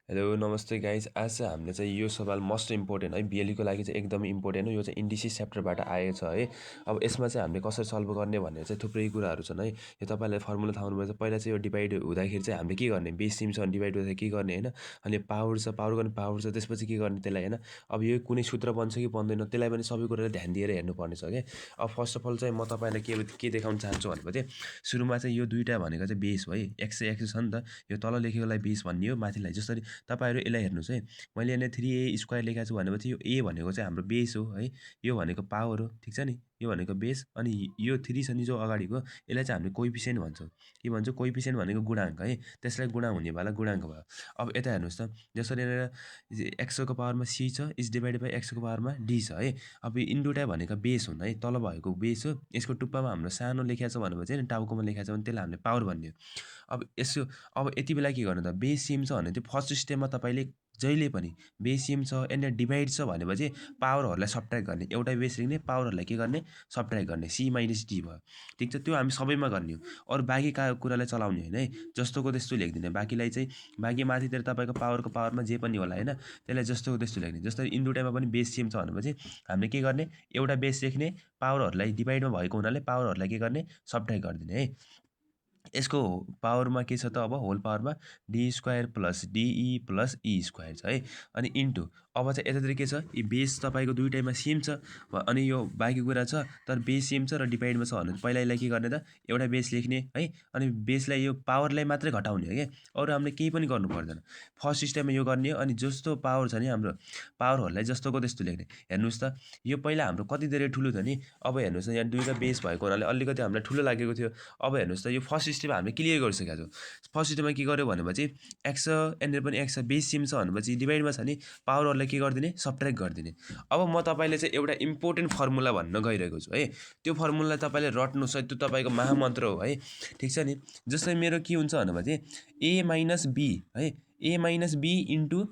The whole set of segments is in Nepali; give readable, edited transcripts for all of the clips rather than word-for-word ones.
हेलो नमस्ते गाइज आज चाहिँ हामीले चाहिँ यो सवाल मोस्ट इम्पोर्टेन्ट है बिएलईको लागि चाहिँ एकदमै इम्पोर्टेन्ट हो यो चाहिँ इन्डिसिस च्याप्टरबाट आएको छ है अब यसमा चाहिँ हामीले कसरी सल्भ गर्ने भन्ने चाहिँ थुप्रै कुराहरू छन् है यो तपाईँलाई फर्मुला थाहा हुनुपर्छ पहिला चाहिँ यो डिभाइड हुँदाखेरि चाहिँ हामीले के गर्ने बेस सिमसँग डिभाइड हुँदाखेरि के गर्ने होइन अनि पावर छ पावर गर्ने पावर छ त्यसपछि के गर्ने त्यसलाई होइन अब यो कुनै सूत्र बन्छ कि बन्दैन त्यसलाई पनि सबै कुरालाई ध्यान दिएर हेर्नुपर्ने छ क्या अब फर्स्ट अफ अल चाहिँ म तपाईँलाई के देखाउन चाहन्छु भनेपछि सुरुमा चाहिँ यो दुईवटा भनेको चाहिँ बेस हो है एक्स एक्स छ नि त यो तल लेखेकोलाई बेस भन्ने हो माथिलाई जसरी तपाईँहरू यसलाई हेर्नुहोस् है मैले यहाँ 3a स्क्वायर लेखेको छु भनेपछि यो ए भनेको चाहिँ हाम्रो बेस हो है यो भनेको पावर हो ठिक छ नि यो भनेको बेस अनि यो 3 छ नि जो अगाडिको यसलाई चाहिँ हामीले कोइफिसिएन्ट भन्छौँ के भन्छौँ कोइफिसिएन्ट भनेको गुणाङ्क है त्यसलाई गुणा हुनेवाला गुणाङ्क भयो अब यता हेर्नुहोस् त जसरी यहाँनिर एक्सको पावरमा सी छ इज डिभाइडेड बाई एक्सको पावरमा डी छ है अब यो इन्डुटा भनेको बेस हुन् है तल भएको बेस हो यसको टुप्पामा हाम्रो सानो लेखेको छ भनेपछि नि टाउकोमा लेखेको छ भने त्यसलाई हामीले पावर भन्ने हो अब यसो अब यति बेला के गर्नु त बेस सेम छ भने त्यो फर्स्ट स्टेपमा तपाईँले जहिले पनि बेस सेम छ यहाँनिर डिभाइड छ भनेपछि पावरहरूलाई सब्ट्र्याक्ट गर्ने एउटा बेस लेख्ने पावरहरूलाई के गर्ने सब्ट्र्याक्ट गर्ने सी माइनस डी भयो ठिक छ त्यो हामी सबैमा गर्ने हो अरू बाँकी कुरालाई चलाउने होइन है जस्तोको त्यस्तो लेखिदिने बाँकीलाई चाहिँ बाँकी माथितिर तपाईँको पावरको पावरमा जे पनि होला होइन त्यसलाई जस्तोको त्यस्तो लेख्ने जस्तै इन्डुटामा पनि बेस सेम छ भनेपछि हामीले के गर्ने एउटा बेस लेख्ने पावरहरूलाई डिभाइडमा भएको हुनाले पावरहरूलाई के गर्ने सब्ट्र्याक्ट गरिदिने है यसको पावरमा के छ त अब होल पावरमा d square plus d e plus e square छ है अनि इन्टु अब चाहिँ यतातिर के छ यी बेस तपाईँको दुइटैमा सेम छ अनि यो बाँकी कुरा छ तर बेस सेम छ र डिभाइडमा छ भने पहिला यसलाई के गर्ने त एउटा बेस लेख्ने है अनि बेसलाई यो पावरलाई मात्रै घटाउने हो क्या अरू हामीले केही पनि गर्नु पर्दैन फर्स्ट स्टेपमा यो गर्ने हो अनि जस्तो पावर छ नि हाम्रो पावरहरूलाई जस्तोको त्यस्तो लेख्ने हेर्नुहोस् त यो पहिला हाम्रो कति धेरै ठुलो थियो नि अब हेर्नुहोस् त यहाँ दुईवटा बेस भएको हुनाले अलिकति हामीलाई ठुलो लागेको थियो अब हेर्नुहोस् त यो फर्स्ट स्टेप हामीले क्लियर गरिसकेका छौँ फर्स्ट स्टेपमा के गर्यो भनेपछि एक्स छ यहाँनिर पनि एक्स छ बेस सेम छ भनेपछि डिभाइडमा छ नि पावरहरूलाई के गरिदिने सब्ट्र्याक्ट गरिदिने अब म तपाईँले चाहिँ एउटा इम्पोर्टेन्ट फर्मुला भन्न गइरहेको छु है त्यो फर्मुला तपाईँले रट्नुहोस् है त्यो तपाईँको महामन्त्र हो है ठिक छ नि जस्तै मेरो के हुन्छ भनेपछि ए माइनस बी है ए माइनस बी इन्टु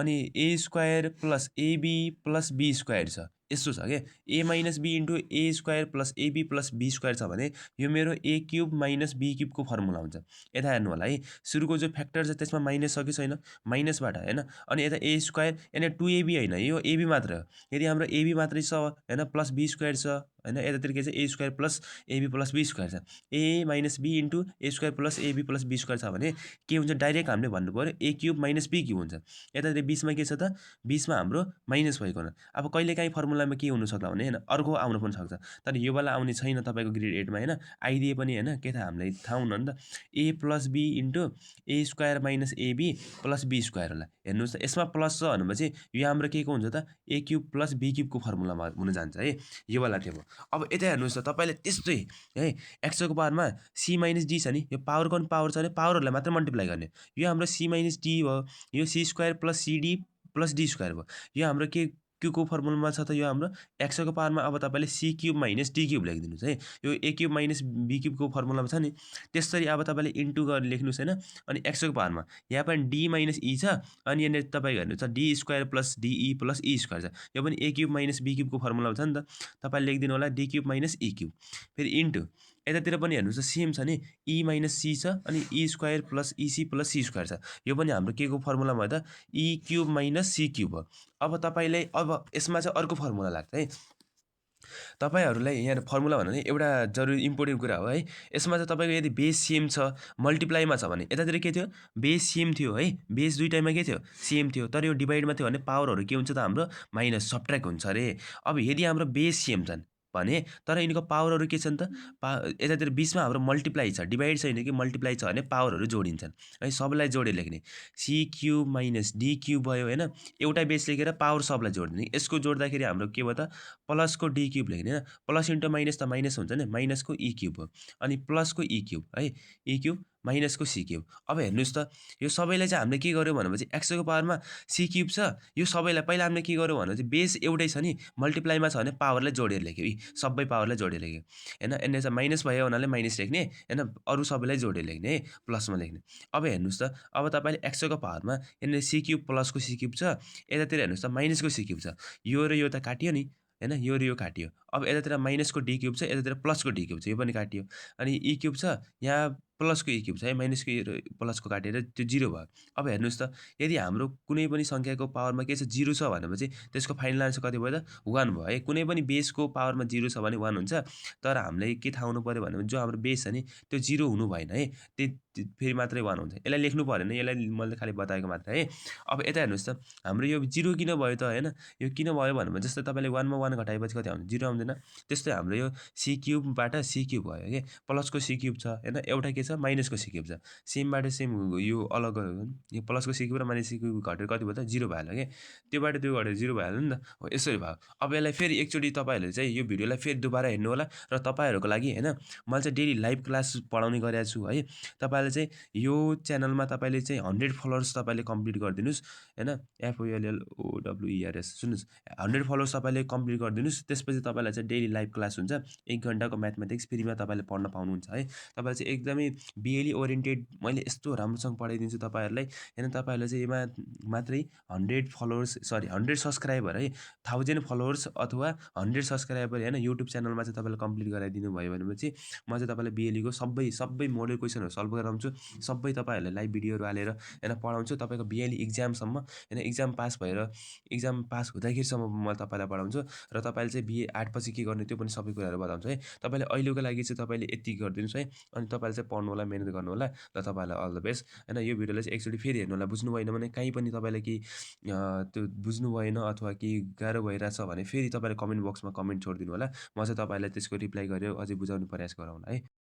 अनि a square plus ab plus b square छ यस्तो छ क्या a minus b into a square plus ab plus b square छ भने यो मेरो ए क्युब माइनस बी क्युबको फर्मुला हुन्छ यता हेर्नु होला है सुरुको जो फ्याक्टर छ त्यसमा माइनस छ कि छैन माइनसबाट होइन अनि यता ए स्क्वायर यहाँनिर 2ab होइन यो एबी मात्र हो यदि हाम्रो एबी मात्रै छ होइन प्लस बी स्क्वायर छ होइन यतातिर के छ a square plus ab plus b square छ a minus b into a square plus ab plus b square छ भने के हुन्छ डाइरेक्ट हामीले भन्नु पऱ्यो a cube minus b cube हुन्छ यतातिर बिचमा के छ त बिचमा हाम्रो माइनस भएको हुन अब कहिलेकाहीँ फर्मुलामा के हुनसक्ला भने होइन अर्को आउनु पनि सक्छ तर यो बेला आउने छैन तपाईँको ग्रेड 8मा होइन आइदिए पनि होइन के थाहा हामीलाई थाहा हुन्न नि त a plus b into a square minus ab plus b square होला हेर्नुहोस् त यसमा प्लस छ भनेपछि यो हाम्रो के को हुन्छ त ए क्युब प्लस बी क्युबको फर्मुलामा हुन जान्छ है यो बेला त्यो भयो अब यता हेर्नुहोस् त तपाईँले त्यस्तै है एक्सको पावरमा सी माइनस डी छ नि यो पावरको पनि पावर छ भने पावरहरूलाई मात्रै मल्टिप्लाई गर्ने यो हाम्रो सी माइनस डी भयो यो C square plus CD plus D square भयो यो हाम्रो के क्यूको फर्मुलामा छ त यो हाम्रो एक्सको पावरमा अब तपाईँले c cube minus D cube लेखिदिनुहोस् है यो ए क्युब माइनस बी क्युबको फर्मुलामा छ नि त्यसरी अब तपाईँले इन्टु गरेर लेख्नुहोस् होइन अनि एक्सको पावरमा यहाँ पनि डी माइनस ई छ अनि यहाँनिर तपाईँको हेर्नुहोस् D square plus d e plus e square छ यो पनि ए क्युब माइनस बी क्युबको फर्मुलामा छ नि त तपाईँले लेखिदिनु होला डी क्युब माइनस ई क्युब फेरि इन्टु यतातिर पनि हेर्नुहोस् त सेम छ नि ई माइनस सी छ अनि ई स्क्वायर प्लस इसी प्लस सी स्क्वायर छ यो पनि हाम्रो के को फर्मुला भयो त ई क्युब माइनस सी क्युब हो अब तपाईँले अब यसमा चाहिँ अर्को फर्मुला लाग्छ है तपाईँहरूलाई यहाँ फर्मुला भन्नु भने एउटा जरुरी इम्पोर्टेन्ट कुरा हो है यसमा चाहिँ तपाईँको यदि बेस सेम छ मल्टिप्लाईमा छ भने यतातिर के थियो बेस सेम थियो है बेस दुइटैमा के थियो सेम थियो तर यो डिभाइडमा थियो भने पावरहरू के हुन्छ त हाम्रो माइनस सब्ट्र्याक्ट हुन्छ अरे अब यदि हाम्रो बेस सेम छन् भने तर यिनीको पावरहरू के छन् त यतातिर बिचमा हाम्रो मल्टिप्लाई छ डिभाइड छैन कि मल्टिप्लाई छ भने पावरहरू जोडिन्छन् है सबलाई जोडेर लेख्ने C cube minus D cube भयो होइन एउटा बेस लेखेर पावर सबलाई जोडिदिने यसको जोड्दाखेरि हाम्रो के भयो त प्लसको डी क्युब लेख्ने होइन प्लस इन्टु माइनस त माइनस हुन्छ नि माइनसको ई क्युब हो अनि प्लसको ई क्युब है ई क्युब माइनसको सी क्युब अब हेर्नुहोस् त यो सबैलाई चाहिँ हामीले के गर्यो भनेपछि एक्सको पावरमा सी क्युब छ यो सबैलाई पहिला हामीले के गर्यो भनेपछि बेस एउटै छ नि मल्टिप्लाईमा छ भने पावरलाई जोडेर लेख्यो सबै पावरलाई जोडेर लेख्यो होइन यहाँनिर चाहिँ माइनस भयो हुनाले माइनस लेख्ने होइन अरू सबैलाई जोडेर लेख्ने प्लसमा लेख्ने अब हेर्नुहोस् त अब तपाईँले एक्सको पावरमा यहाँनिर सी क्युब प्लसको सी क्युब छ यतातिर हेर्नुहोस् त माइनसको सी क्युब छ यो र यो त काटियो नि होइन यो र यो काटियो अब यतातिर माइनसको डी क्युब छ यतातिर प्लसको डी क्युब छ यो पनि काटियो अनि ई क्युब छ यहाँ प्लसको ई क्युब छ है, माइनसको प्लसको काटेर त्यो 0 भयो। अब हेर्नुहोस् त, यदि हाम्रो कुनै पनि सङ्ख्याको पावरमा के छ 0 छ भनेपछि त्यसको फाइनल आन्सर कति भयो त 1 भयो है। कुनै पनि बेसको पावरमा 0 छ भने 1 हुन्छ। तर हामीले के थाहा हुनु पर्यो भने जो हाम्रो बेस छ नि त्यो 0 हुनु भएन है। फेरि मात्रै 1 हुन्छ। यसलाई लेख्नु परेन, यसलाई मैले खालि बताएको मात्र है। अब यता हेर्नुहोस् त, हाम्रो यो 0 किन भयो त हैन? यो किन भयो भनेमा जस्तै तपाईँले 1 मा 1 घटाएपछि कति आउँछ? 0 आउँदैन? त्यस्तै हाम्रो यो c क्युबबाट c क्युब भयो के? प्लसको c क्युब छ हैन? एउटा के छ? माइनसको c क्युब छ। सेमबाट सेम यो अलग यो प्लसको c क्युब र माइनस c क्युब घटेर कति भयो त? 0 भइहाल्यो के? त्योबाट त्यो घटेर 0 भइहाल्यो नि त? हो यसरी भयो। अब यसलाई फेरि एकचोटि तपाईँहरूले चाहिँ यो भिडियोलाई फेरि दोबारा हेर्नु होला र तपाईँहरूको लागि हैन मैले चाहिँ डेली लाइभ क्लास पढाउने गरेको छु है। तपाईँले चाहिँ यो च्यानलमा तपाईँले चाहिँ 100 फलोवर्स तपाईँले कम्प्लिट गरिदिनुस् हैन? FOLLOWERS सुन्नुहोस्, 100 फलोवर्स तपाईँले कम्प्लिट गरिदिनुस्। त्यसपछि तपाईँलाई चाहिँ डेली लाइभ क्लास हुन्छ। 1 घण्टाको म्याथमेटिक्स फ्रीमा तपाईँले पढ्न पाउनुहुन्छ है। तपाईँले चाहिँ एकदमै BLE ओरिएन्टेड मैले यस्तो राम्रोसँग पढाइदिन्छु तपाईँहरूलाई हैन। तपाईँहरूले चाहिँ यसमा मात्रै 100 फलोवर्स 100 सब्स्क्राइबर है, 1000 फलोवर्स अथवा 100 सब्स्क्राइबर हैन युट्युब च्यानलमा चाहिँ तपाईँले कम्प्लिट गराइदिनु भयो भनेपछि म चाहिँ तपाईँलाई BLE को सबै मोडल क्वेसनहरू सल्भ गराउँछु। सबै तपाईँहरूलाई लाइभ भिडियोहरू हालेर हैन पढाउँछु। तपाईँको BLE एक्जामसम्म हैन, एक्जाम पास हुँदाखेरिसम्म म तपाईँलाई पढाउँछु र तपाईँले चाहिँ BA 8 पछि के गर्ने त्यो पनि सबै कुराहरू बताउँछु है। तपाईँले अहिलेको लागि चाहिँ तपाईँले यति गरिदिनुहोस् है। अनि तपाईँले चाहिँ पढ्नु होला, मेहनत गर्नु होला। र तपाईँलाई अल द बेस्ट हैन। यो भिडियोलाई चाहिँ एकचोटि फेरि हेर्नु होला। बुझ्नु भएन भने कहीँ पनि तपाईँले केही त्यो बुझ्नु भएन अथवा केही गाह्रो भइरहेछ भने फेरि तपाईँले कमेन्ट बक्समा कमेन्ट छोडिदिनु होला। म चाहिँ तपाईँलाई त्यसको रिप्लाई गरेर अझै बुझाउने प्रयास गरौँला है।